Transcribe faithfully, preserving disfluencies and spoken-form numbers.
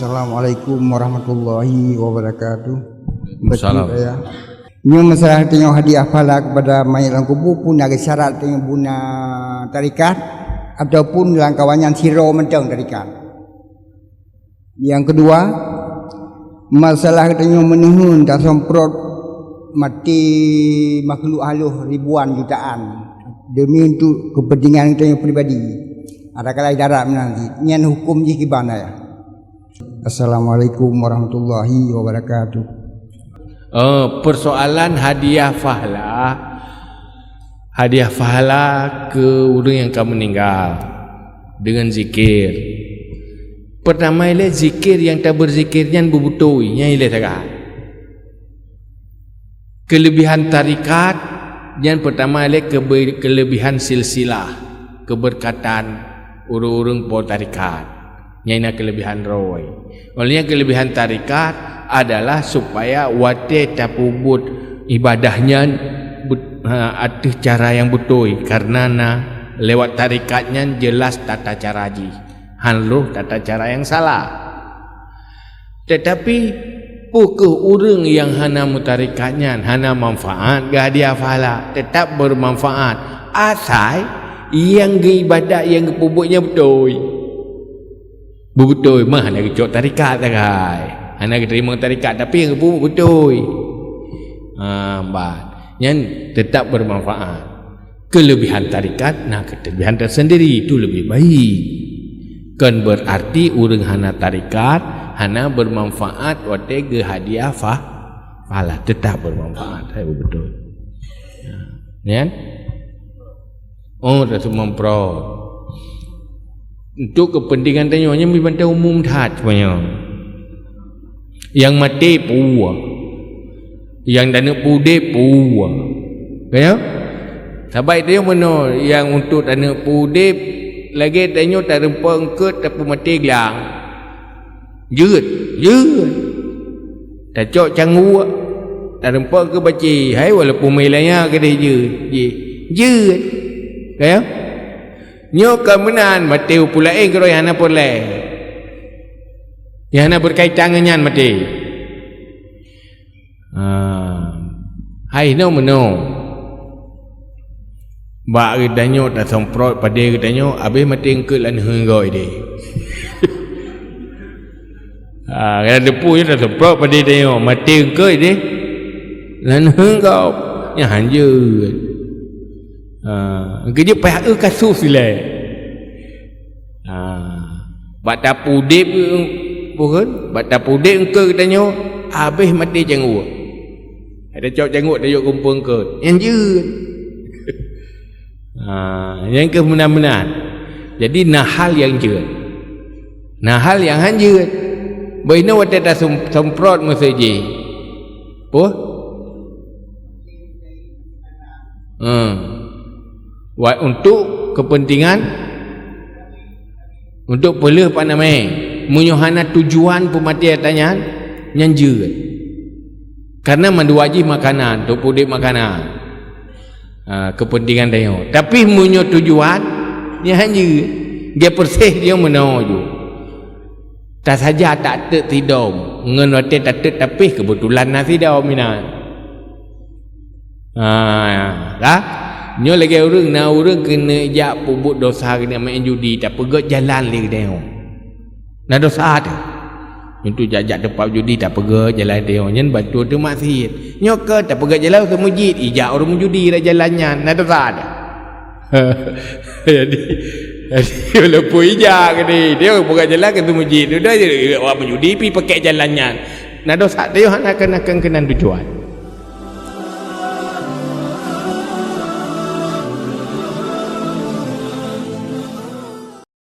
Assalamualaikum warahmatullahi wabarakatuh. Betul, ya. Nyoe masalah tanyoe hadiah pahala kepada mayit lam kubu pun ada syarat tanyoe buna tarikat ataupun lam kawan nyan sidroe mantong tarikat. Yang kedua, masalah tanyoe meuneuheun tasemprot maté makhluk halus ribuan jutaan demi untuk kepentingan tanyoe pribadi. Ada kala darat meunan cit. Nyan hukum jih kiban, ya. Assalamualaikum warahmatullahi wabarakatuh. Eh, persoalan hadiah pahala, hadiah pahala ke ureuëng yang ka meninggal dengan zikir. Pertama ilée zikir yang taberzikir nyan beubutôi, nyan ilée sagai. Kelebihan tarikat, nyan pertama ilée kebe-, kelebihan silsilah, keberkatan ureuëng-ureuëng po tarikat. Nyan na kelebihan roh. Oleh nyan kelebihan tarikat adalah supaya watée tapeubuet ibadah nyan bet-, ha, ateueh cara yang beutôi, karena na lewat tarikat nyan jelas tata cara jih, han lheueh tata cara yang salah. Tetapi, peu kheueh ureuëng nyang hana meutarikat nyan hana manfaat geuhadiah pahala? Tetap bermanfaat, asai nyang geuibadat nyang geupeubuet nyan beutôi. Beubeutôi mah hana geucok tarikat sagai. Hana geuteurimong tarikat, tapi nyang geupeubuet beutôi. Ha, ban. Nyan tetap bermanfaat. Kelebihan tarikat na kelebihan tersendiri, itu lebih baik. Kon berarti ureuëng hana tarikat hana bermanfaat watée geuhadiah fa-, pahala, tetap bermanfaat, hai beutôi. Ya. Nyan? Oh, dah semamprot. Untuk kepentingan tanyoe, nyan meubantai umum that sebenarnya. Nyang maté peue? Nyang taneuk peudeb peue? Ka nyo? Sabai tanyoe meunoe nyang untuk taneuk peudeb, lagée tanyoe tareumpok eungkot tapeumaté glang. Jeuet, jeuet. Tacok cangguk, tareumpok keu bacé, hai walaupun meulanya keudeh jeuet, jeuet. Jeuet. Ka nyo? Nyoe ka meunan maté u peue laén keudroe hana peureulée. Nyang hana beukaitan ngon nyan maté. Ha. Hai, hinoe meunoe. Bak geutanyoe tasemprot padé geutanyoe, abéh maté eungkot lam neuheun gob ideh. Ha, gata teupeu nyoe tasemprot padé tanyoe, maté eungkot ideh lam neuheun gob. Nyan hanjeuet. Ha, keujeuet payah eu kasus ilée. Ha, bak tapeudeb, bukan? Bak tapeudeb eungkot geutanyoe, abéh maté cangguk. Ada cok cangguk tajok kumpul eungkot. Nyan jeuet. Ha, nyan keuh meunan-meunan. Jadi na hal nyang jeuet. Na hal nyang han jeuet. Bah inoe watée tasem-, semprot meuseujid. Peue? Hmm. Wa-, untuk kepentingan, untuk peuleueh panamé. Meunyoe hana tujuan peumaté ata nyan, nyan jeuet. Karena mandua jih makanan, untuk peudeb makanan. Ha, kepentingan tanyoe. Tapi meunyoe tujuan, nyan han jeuet. Dia persis dia meunoe ju. Tasaja tateuk sidom, ngon watée tateuk tapéh keubeutulan na sidom inan. Ha, dah. Nyoe lagée ureuëng, na ureuëng keuneuk jak peubuet dosa keuneuk main judi, tapeugét jalan lé geutanyoe. Na dosa teuh. Untuk jak-jak teumpat judi tapeugét jalan tanyoe, nyan batua teuh maksiet. Nyoe keu tapeugét jalan keu meujid, ijak ureuëng meujudi lam jalan nyan, na dosa teuh. Jadi, jadi walaupun ijak keudeh, dia buka jalan keu meujid, udah je awak meujudi pi pakai jalan nyan. Na dosa teuh hana keunan, keunan tujuan.